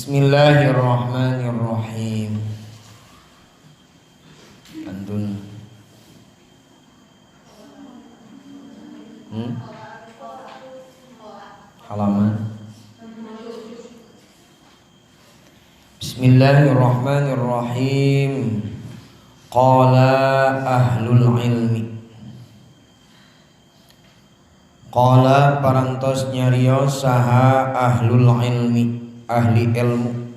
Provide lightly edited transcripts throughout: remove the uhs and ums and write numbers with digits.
Bismillahirrahmanirrahim. Pantun. Halaman. Bismillahirrahmanirrahim. Qala ahlul ilmi. Qala parantos nyarios saha ahlul ilmi, ahli ilmu,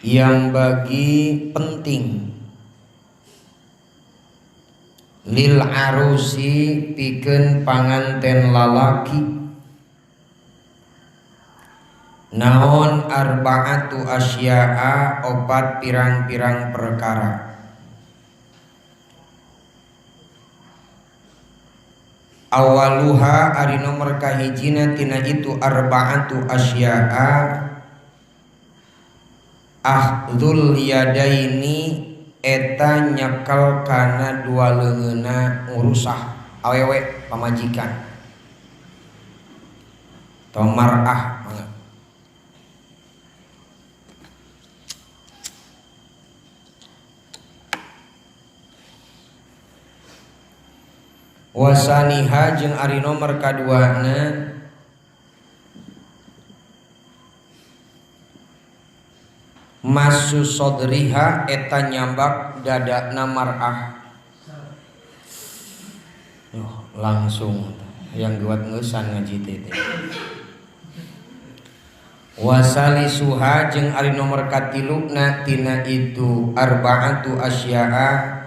yang bagi penting lil arusi pikeun panganten lalaki naon arba'atu asya'a opat pirang-pirang perkara. Awaluha ari nomor kahijina tina itu arba'atu asya'a akhdhul yadaini eta nyekel kana dua leungeunna ngurusah awewe pamajikan atau mar'ah mangga. Wasaniha jeung ari nomor kaduana masu sodriha eta nyambak dadana mar'ah. Oh, langsung yang buat ngeusan ngaji teh. Wasalisuha jeung ari nomor katiluna tina itu arba'atu asya'a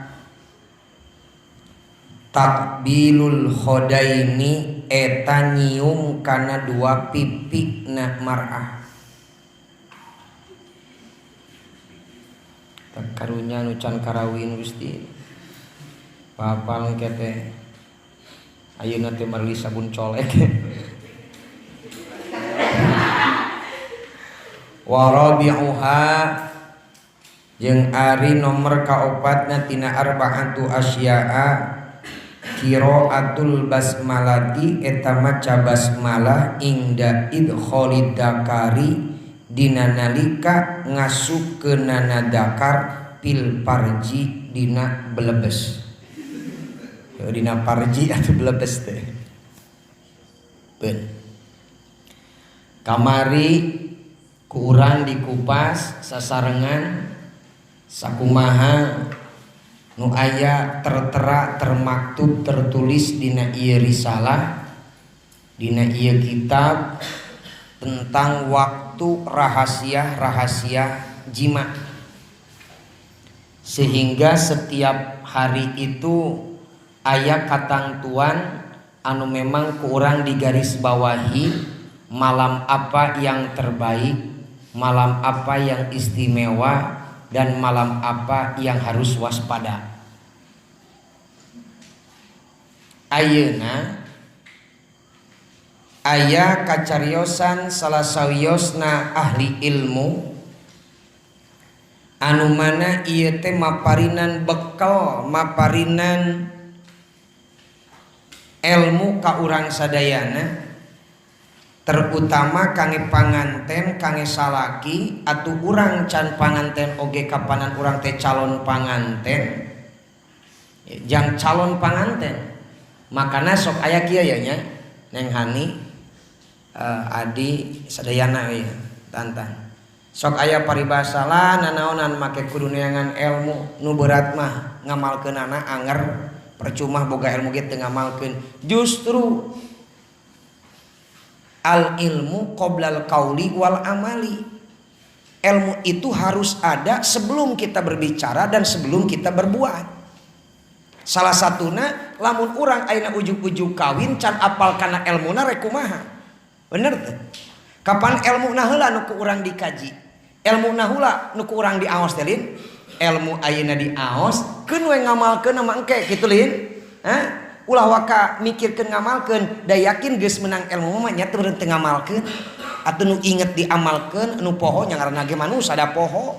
takbilul khodaini eta nyium kana dua pipi na mar'ah. Karunya nu can karawin Gusti. Papal engke teh ayeuna teh meuli sabun colek. Wa rabi'uha jeung ari nomor kaopatna tina arba'atu asya'a qiraatul basmalati eta maca basmalah ingda idkhalid dakari dina nalika ngasupkeunana dakar pil parji dina belebes. Dina parji atau belebes teh. Ben. Kamari ku urang dikupas sasarengan sakumaha nu aya tertera termaktub tertulis dina ieu risalah dina ieu kitab tentang waktu rahasia-rahasia jima, sehingga setiap hari itu aya katangtuan anu memang kurang digarisbawahi malam apa yang terbaik, malam apa yang istimewa, dan malam apa yang harus waspada. Ayeuna aya kacariosan salah sawiosna ahli ilmu anu mana ieu teh maparinan bekal, maparinan ilmu ka urang sadayana, terutama kangge panganten, kangge salaki atuh urang can panganten oge kapanan urang teh calon panganten, jang calon panganten. Makana sok aya kieu ya nya Neng Hani, Adi sadayana we tantan. Sok aya paribasa lah nanaonan make kudu neangan ilmu nu berat mah ngamalkeunana anger percuma boga ilmu ge teu ngamalkeun. Justru al ilmu qoblal qauli wal amali. Ilmu itu harus ada sebelum kita berbicara dan sebelum kita berbuat. Salah satuna lamun urang ayeuna ujug-ujug kawin can apal kana elmuna rek kumaha. Bener teu? Kapan elmuna heula nu ku urang dikaji? Elmuna heula nu ku urang diaos teh lin? Elmu ayeuna diaos keun we ngamalkeun mah engke kitu lin. Hah? Ulah waka mikirkeun ngamalkeun, da yakin geus menang elmu mah nya teu teu ngamalkeun. Atuh nu inget diamalkeun, nu poho nya ngaranna ge manusa da poho.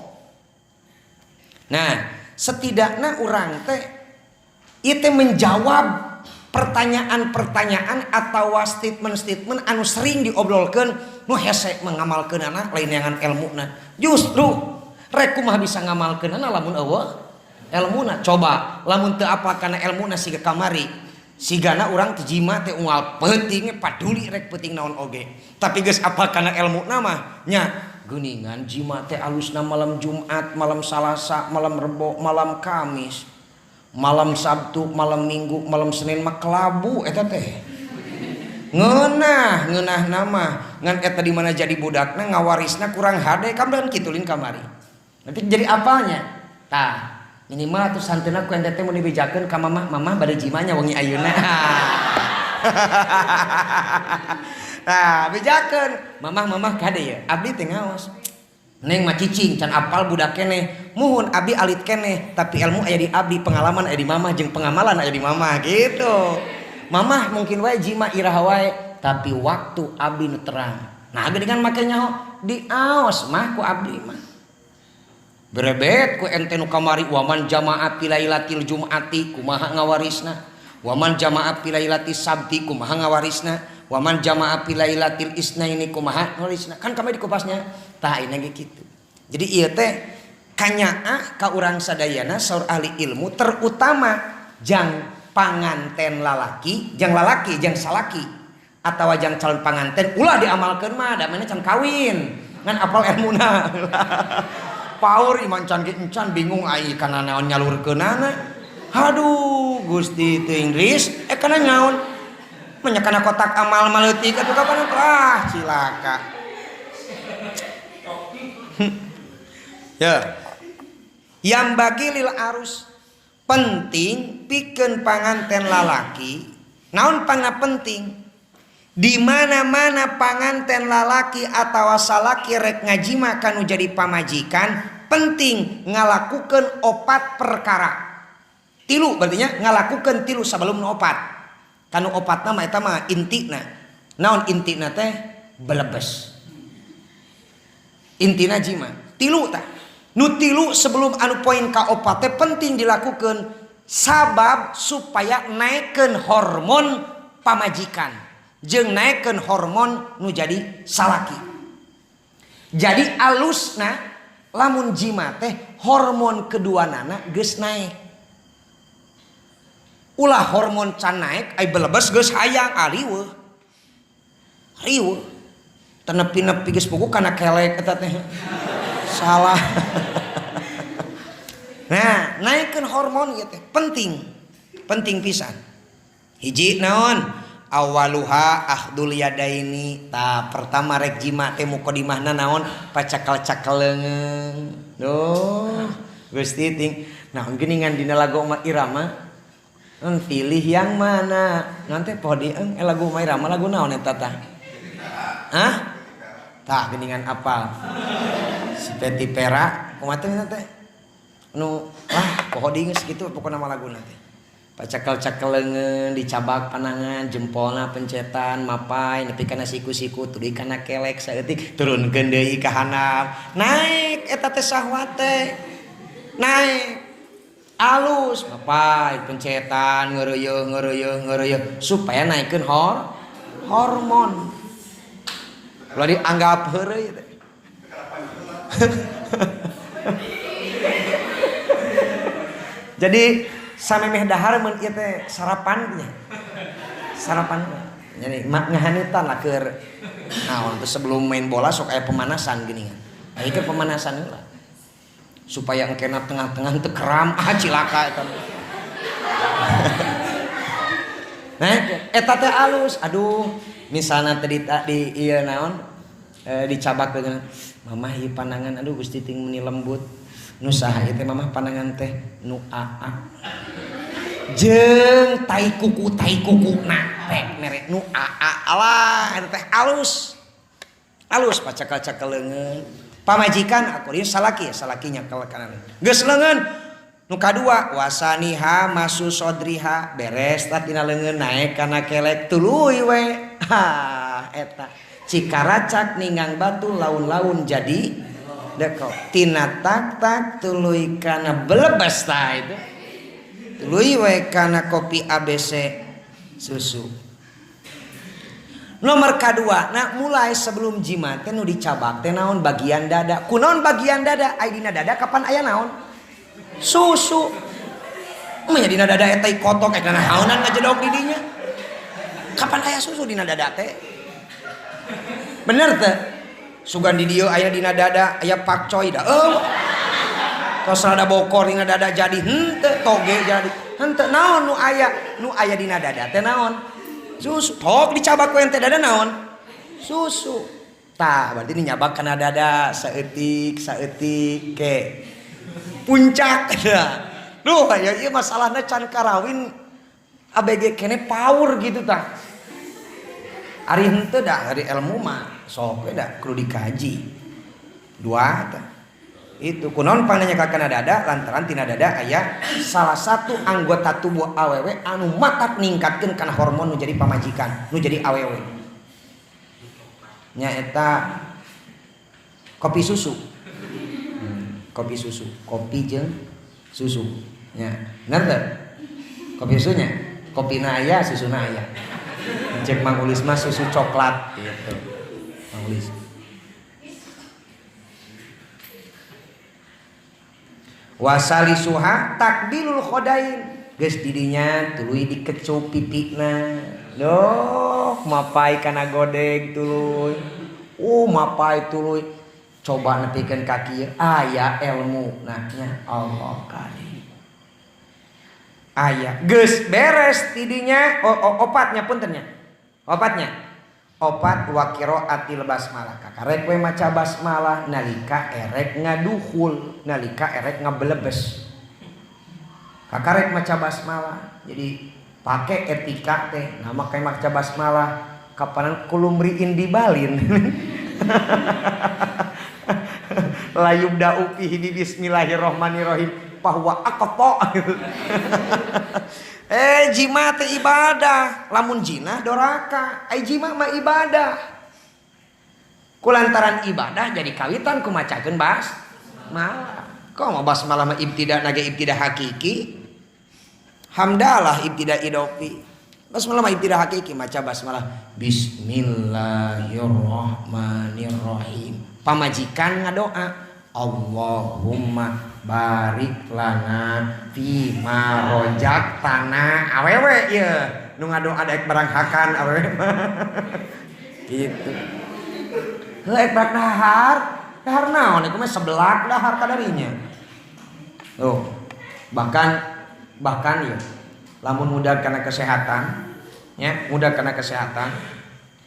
Nah, setidakna urang teh ieu teh menjawab Pertanyaan-pertanyaan atau statement-statement anu sering diobrolkeun nu hese mengamalkeunana lain neangan elmuna. Justru rek kumaha bisa ngamalkeunana lamun eueuh elmuna. Coba lamun teu apal kana elmuna siga kamari, sigana urang teh jima teh unggal peuting paduli rek peuting naon oge. Tapi geus apal kana elmuna mah nya geuningan jima teh alusna malam Jumat, malam Salasa, malam Rebo, malam Kamis, malam Sabtu, malam Minggu, malam Senin mah kelabu eta teh. Ngeunah, ngeunah nama ngan eta di mana jadi budakna ngawarisna kurang hade kamdan kitulin kamari. Nanti jadi apalnya. Tah, minimal atuh santeuna ku ente teh mun dibejakeun ka mamah, mamah bade jimanya wengi ayeuna. Tah, bejakeun, mamah mamah kade ya, abdi teh ngaos. Neng mah cicing can apal budak keneh, muhun abdi alit keneh, tapi ilmu aya di abdi, pengalaman aya di mamah jeung pengamalan aya di mamah gitu. Mamah mungkin wae jima iraha wae, tapi waktu abdi nu terang. Nah, geuningan make nyaho diaos mah ku abdi mah. Berebet ku ente nu kamari waman jamaah fi lailatil jum'ati kumaha ngawarisna, waman jamaah fi lailatis sabti kumaha ngawarisna, waman jamaah fi lailatil isnaini kumaha ngawarisna. Kan kami dikupasnya. Tah ini ge kitu. Jadi ieu teh kanyaah ka urang sadayana saur ahli ilmu terutama jang panganten lalaki, jang lalaki, jang salaki atawa jang calon panganten ulah diamalkeun mah da maneh can kawin. Ngan apal elmuna. Paur iman can ge encan bingung ai kana naon nyalurkeunana. Aduh Gusti teu Inggris kana naon? Menya kana kotak amal maleutik atuh kapan ah cilaka. Ya. Yang bagi lil arus penting pikeun panganten lalaki. Naon pangna penting? Di mana-mana panganten lalaki atawa salaki rek ngajima kanu jadi pamajikan, penting ngalakukeun opat perkara. Tilu berarti nya ngalakukeun tilu sebelum nu opat. Kanu opatna mah eta mah intina. Naon intina teh? Belebes. Intina jima. Tilu tah. Nu tilu sebelum anu poin ka opat teh penting dilakukan sabab supaya naikkeun hormon pamajikan jeung naikkeun hormon nu jadi salaki. Jadi alusna lamun jima teh hormon keduanana geus naik. Ulah hormon can naik ai belebes geus hayang ariweuh. Riweuh. Tenepi-nepi geus puguh kana kelek eta teh. Salah. Nah, naikkeun hormon ieu teh penting. Penting pisan. Hiji naon? Awaluha akhdul yadaini. Tah pertama rek jima teh mukadimahna naon? Pacakal-cakal leungeun. Duh, Gusti ting. Nah, geuningan dina lagu Oma Irama. Pilih yang mana? Nanti poho di lagu Oma Irama lagu naon eta tah? Hah? Tah geuningan apal. Si Peti Pera, kumaha teh teh? Nu wah poho di geus kitu pokona mah laguna teh. Pacakal-cakal leungeun dicabak panangan jempolna pencetan mapai nepi kana siku-siku tuluy kana kelek saeutik turunkeun deui ka handap. Naik eta teh sahwat teh. Naik. Alus mapai pencetan ngeureuyeung ngeureuyeung ngeureuyeung supaya naikeun hormon. Ulah dianggap heureuy teh. Jadi samemeh dahar mun ieu teh sarapan nya. Sarapan. Jadi ngahanitan lah keur naon teh sebelum main bola sok aya pemanasan geuningan. Aya keur pemanasan heula. Supaya engkena tengah-tengah teu keram ah cilaka eta. Nah, eta teh alus. Aduh, misalna tadi di ieu naon dicabak dengan mamah ieu panangan aduh Gusti ting meni lembut. Nu saha ieu teh mamah panangan teh nu aa. Jeung tai kuku na teh mere nu aa alah eta teh alus. Alus pacakal-cakal leungeun. Pamajikan aku ieu salaki salaki nyakel kanan. Geus leungeun nu kadua wasaniha masu sodriha beres tah tina leungeun naek kana kelek tuluy we. Ha eta cikaracak ninggang batu laun-laun jadi deko tina tak-tak tuluy kana belebes tah itu. Tuluy we kana kopi ABC. Susu. Nomor kedua, nah mulai sebelum jima teh nu dicabak teh naon bagian dada. Kunaon bagian dada? Ai dina dada kapan aya naon? Susu. Mah dina dada eta kotok eta naonan ngajedog di dinya. Kapan aya susu dina dada teh? Bener teh? Sugan di dieu aya dina dada aya pakcoy da. Eueuh. Tos rada bokor dina dada jadi henteu toge jadi. Henteu naon nu aya? Nu aya dina dada teh naon? Susu. Tok dicabak ku ente dada naon? Susu. Tah, berarti ini nyabak kana dada saeutik saeutik ke puncak. Duh, ya ieu masalahna can karawin ABG kene power gitu tah. Ari henteu dah, ari ilmu mah sok we da kudu dikaji. Dua tah. Itu kunaon pananya ka kana dada lantaran tina dada aya salah satu anggota tubuh awewe anu matak ningkatkeun kana hormon nu jadi pamajikan, nu jadi awewe. Nyaeta kopi susu. Kopi susu, kopi jeung susu. Nya, bener teu? Kopi susunya, kopina aya, susuna aya. Cek Mang Ulis mah susu coklat gitu. Mang Ulis. Wasalisuha takbilul khodain. Geus didinya tuluy dikecup pipina. Duh, mapai kana godeg tuluy. Mapai tuluy. Coba nepikeun kaki aya ilmu nah nya Allah kali. Aya geus beres tidinya opatnya puntennya. Opatnya. Opat wa qiraatil basmalah. Kakarek we maca basmalah nalika erek ngaduhul, nalika erek ngabelebes. Kakarek maca basmalah. Jadi pake etika teh, nah make maca basmalah kapanan kulumriin dibalin. La yubda'u fihi bi bismillahirrahmanirrahim bahwa aqta. Jima teh ibadah, lamun jinah doraka, ai jima mah ibadah. Kulantaran ibadah jadi kawitan kumacakeun basmalah. Kok mah basmalah mah ibtida nage ibtida hakiki? Hamdalah ibtida idofi. Basmalah mah ibtida hakiki, maca basmalah bismillahirrahmanirrahim. Pamajikan ngadoa, Allahumma barik lana fi ma rozaqtana. Awewe ieu nu ngadoa daek baranghakan awewe mah. Gitu. Heuh ek barang dahar, dahar naon ieu mah seblak dahar kadarinya. Tuh. Bahkan ya lamun mudah karena kesehatan ya, mudah karena kesehatan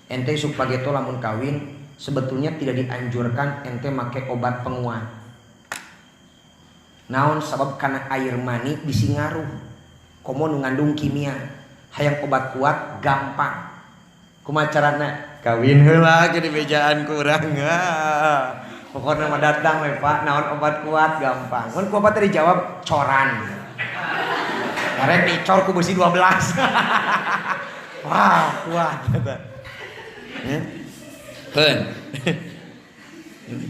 ente isuk pageto lamun kawin sebetulnya tidak dianjurkan ente make obat penguat. Naon sabab karena air mani bisi ngaruh. Komo nu ngandung kimia. Hayang obat kuat gampang. Kumaha carana? Kawin heula ge dibejaan ku urang. Pokokna mah datang we Pak, naon obat kuat gampang. Mun ku obat teh dijawab coran. Karek dicor ku besi 12. Wah, kuat eta. Ya. Keun.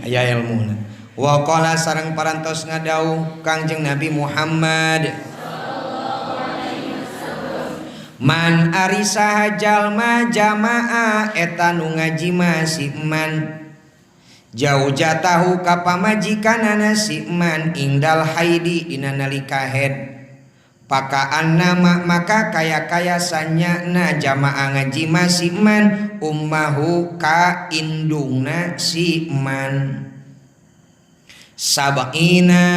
Aya ilmuna. Wa qala sareng parantos ngadawuh Kangjeng Nabi Muhammad. Man ari saha jalma jamaah eta nu ngajima si man. Jauh jatahu ka pamajikanana si man ingdal haidi dina nalika haid. Pakaan nama maka kaya-kaya sanyana jamaah ngajima si man ummahu ka indungna si man. Sab'ina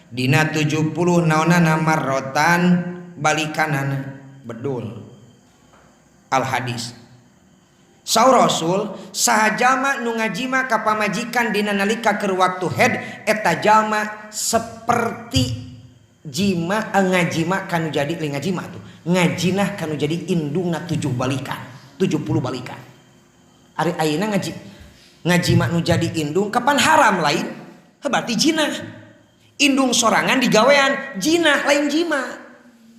dina 70 naonana marrotan balikanana bedul. Al hadis. Saur Rasul saha jalma nu ngajima ka pamajikan dina nalika keur waktu haid eta jalma seperti jima ngajima kanu jadi lain ngajima tuh ngajinah kanu jadi indungna 7 balikan 70 balikan. Ari ayeuna ngajima nu jadi indung kapan haram lain berarti jinah. Indung sorangan digawean jinah lain jima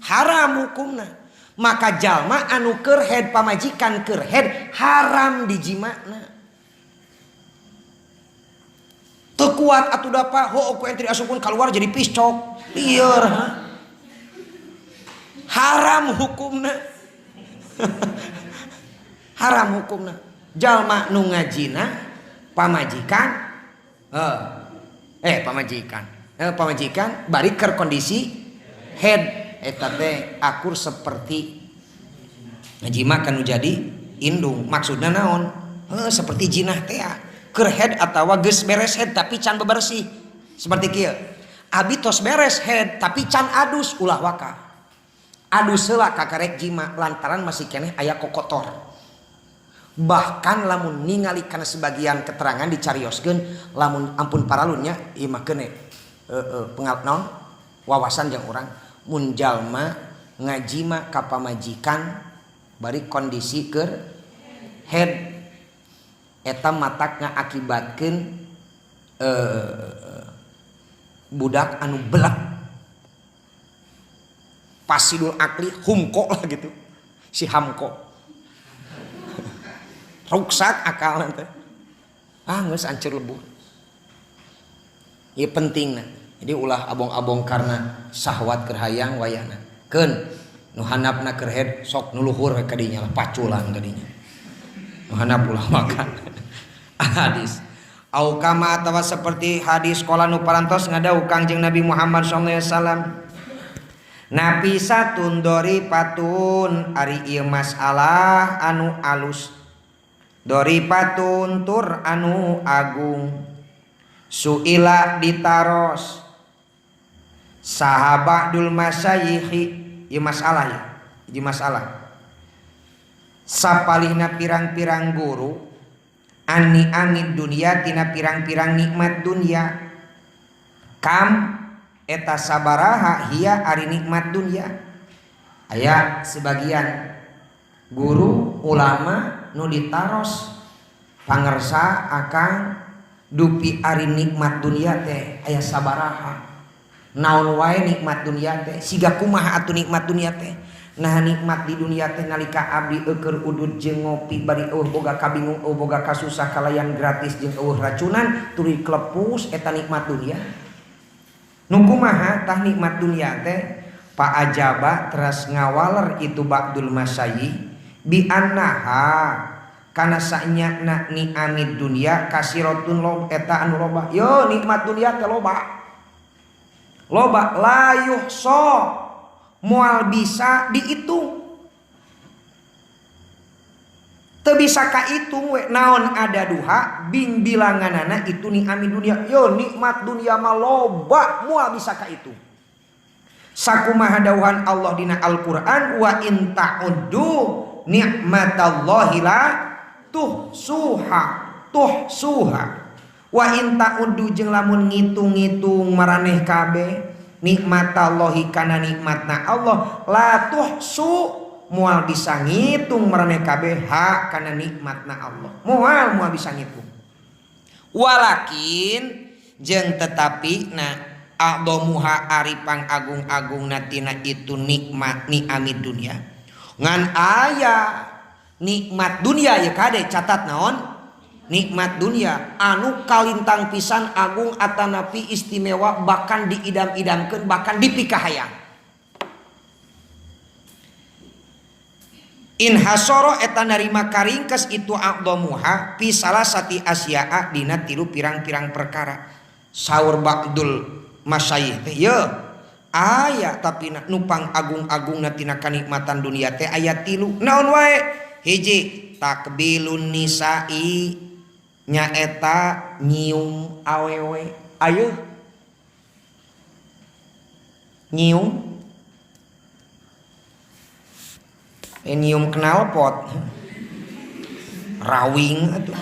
haram hukumna. Maka jalma anu keur haid pamajikan keur haid haram dijimana. Teu kuat atuh da Pak, heuh ku entri asupun keluar jadi piscok. Lieur ha. Haram hukumna. Haram hukumna. Jalma nu ngajina pamajikan pamajikan. Pamajikan bari keur kondisi head eta teh akur seperti ngajima kanu jadi indung. Maksudna naon? Seperti jinah teh keur head atawa geus beres head tapi can bebersih. Seperti kieu. Abi tos beres head tapi can adus ulah waka. Adus heula kakarek jima lantaran masih keneh aya kokotor. Bahkan lamun ningali kana sebagian keterangan dicarioskeun lamun ampun paralunnya ieu mah keun pengal naon wawasan jeung urang mun jalma ngajima ka pamajikan bari kondisi keur head eta matak ngaakibatkeun budak anu belak pasidul akli humko lah gitu si hamko ruksak akal teh geus hancur lebur. Ieu pentingna. Jadi ulah abong-abong karena syahwat keur hayang wayahna. Keun nu handapna keur head sok nu luhur ka dinya lah paculan ka dinya. Nu handap ulah makan. Hadis. Au kama atawa seperti hadis qala nu parantos ngadawuh Kangjeng Nabi Muhammad sallallahu alaihi wasallam. Nafisatun dorifatun ari ieu masalah anu alus. Dorifatun tur anu agung. Suila ditaros sahabadul masayikhi ieu masalah ya, ieu masalah. Sapalihna pirang-pirang guru ani amid dunia tina pirang-pirang nikmat dunia. Kam eta sabaraha hia ari nikmat dunia. Aya sebagian guru ulama nu ditaros pangersa akang dupi ari nikmat dunia teh aya sabaraha. Naon wae nikmat dunia teh siga kumaha atuh nikmat dunia teh. Nah nikmat di dunia teh nalika abdi eueur udud jeung ngopi bari eueuh boga kabingung eueuh boga kasusah kalayan gratis jeung eueuh racunan tuluy klepus eta nikmat dunia. Nu kumaha tah nikmat dunia teh pa ajaba teras ngawaler itu ba'dul masyayikh bi annaha kana sanyana ni'amid dunia kasiratun lob eta anu loba. Yo nikmat dunia teh loba. Loba la yuhsa moal bisa dihitung. Teu bisa kahitung we naon ada duha bing bilanganana itu ni'amid dunia. Yo nikmat dunia mah loba moal bisa kahitung. Sakumaha dawuhan Allah dina Al-Qur'an wa in ta'uddu ni'matallahi la tuhsuha tuhsuha. Wa in ta'uddu jeung lamun ngitung-ngitung maraneh kabeh nikmatallahi kana nikmatna Allah la tuhsu moal bisa ngitung maraneh kabeh ha kana nikmatna Allah moal bisa ngitung. Walakin jeung tetapi na a'dhamuha ari pangagung-agungna tina itu nikmat ni'amid dunia ngan aya nikmat dunia ya kade catat naon nikmat dunia anu kalintang pisan agung atanapi istimewa bahkan diidam-idamkeun bahkan dipikahayang. In hasoro eta narima karingkes itu a'dhamuha fi salasati asya'a dina tilu pirang-pirang perkara. Saur ba'dul masyayikh teh ye aya tapi nupang agung-agungna tina kanikmatan dunia teh aya tilu naon wae. Hiji takbilun nisa'i nyaeta nyium awewe. Ayo nyium nyium knalpot rawing atuh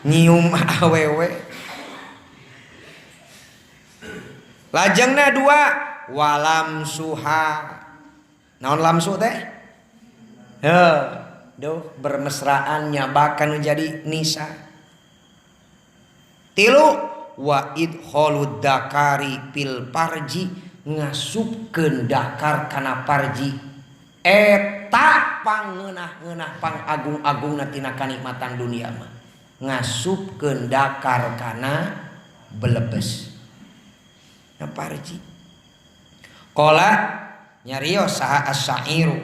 nyium awewe. Lajengna dua walam suha. Naon lamsu teh? Heuh, duh bermesraan nyabakan menjadi nisa. Tilu wa idkhalud dakari fil parji ngasupkeun dakar kana parji. Eta pangeunah-ngeunah pangagung-agungna tina kanikmatan dunia mah. Ngasupkeun dakar kana belebes. Na parji. Qala Nyarios saha as-syairu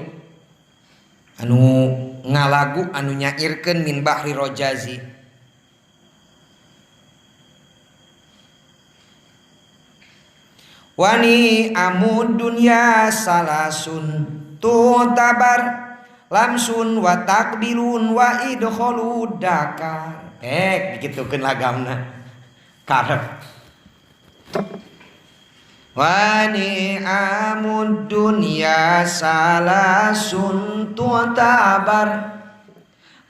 anu ngalagu anu nyairkeun min bahri rojazi. Wani amud dunya salasun tutabar lamsun wa takbilun wa idkhulud dakar. Dikitukeun lagamna karep. Wani amud dunya salasun tutabar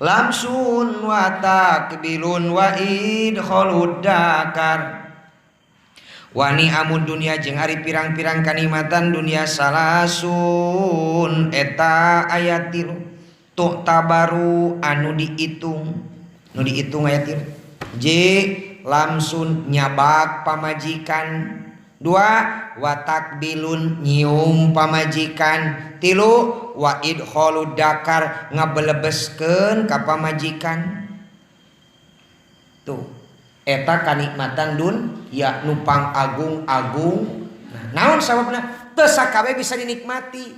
lamsun wa takbilun wa idkhulud dakar. Wani amun dunia jeung ari pirang-pirang kanikmatan dunia salasun eta ayat tilu tuh tabaru anu dihitung nu dihitung ayat tilu. J lamsun nyabak pamajikan, dua wa takbilun nyium pamajikan, tilu wa idkhalud dakar ngabelebeskeun ka pamajikan. Tuh eta kanikmatan dun ya nupang agung-agung. Nah, naon sababna? Teu sakabeh bisa dinikmati.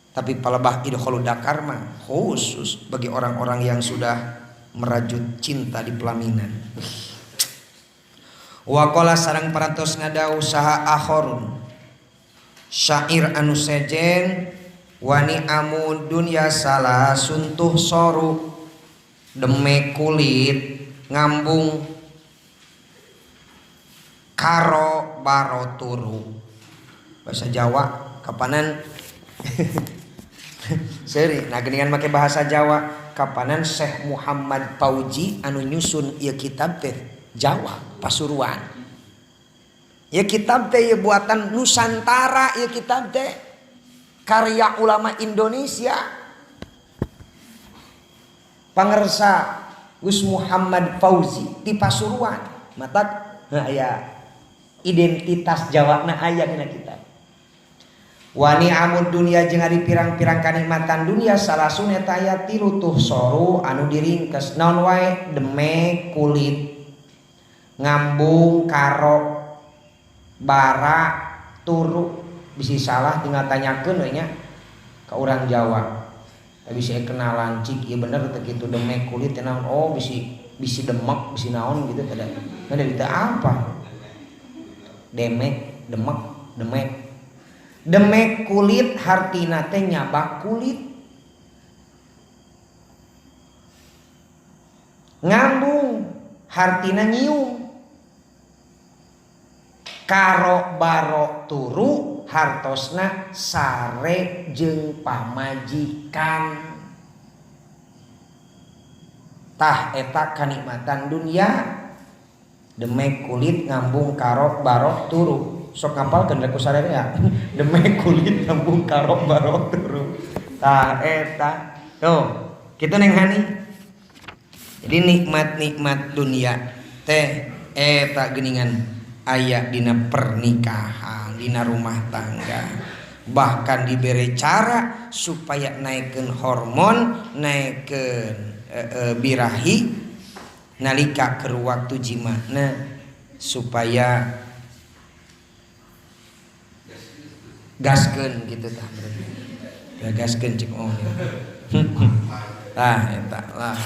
Tapi palebah idkhulud dakar mah khusus bagi orang-orang yang sudah merajut cinta di pelaminan. Wa qala sareng parantos ngadau saha akhorun syair anu sejen wani amu dunya salah suntuh soru deme kulit ngambung karo baro turu. Bahasa Jawa kapanan seri nah geningan make bahasa Jawa kapanan Syekh Muhammad Fauzi anu nyusun ieu kitab teh Jawa Pasuruan. Ieu kitab teh ieu buatan Nusantara, ieu kitab teh karya ulama Indonesia. Pangersa Gus Muhammad Fauzi di Pasuruan. Matak aya identitas Jawa na aya dina kitab. Wani amud dunia jeung ari pirang-pirang kanikmatan dunia salasun eta aya tilu tuh soru anu diringkes naon wae deme kulit ngambung karo bara turu. Bisi salah tinggal tanyakeun we nya ka urang Jawa. Bisa kenalan cik ieu bener teu kitu demek kulit teh naon, oh bisi bisi demek bisi naon gitu teh. Nah dari teh apa demek demek demek demek kulit hartina teh nyabak kulit, ngambung hartina nyium, karo baro turu hartosna sare jeung pamajikan. Tah eta kanikmatan dunia demek kulit ngambung karo baro turu. Sok ngapalkeun rek ku sararea. Demek kulit ngambung karo baro turu. Tah eta tuh kitu Neng Hani. Jadi nikmat-nikmat dunia teh eta geuningan aya dina pernikahan, dina rumah tangga. Bahkan diberi cara supaya naikkeun hormon, naikkeun birahi nalika keur waktu jimana supaya gaskeun gitu tah. Ya gaskeun cek oh. Tah eta lah.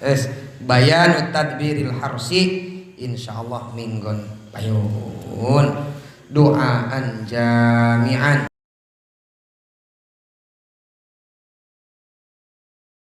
Geus bayanu tadbiril harsi insyaallah minggon payun doaan jami'an.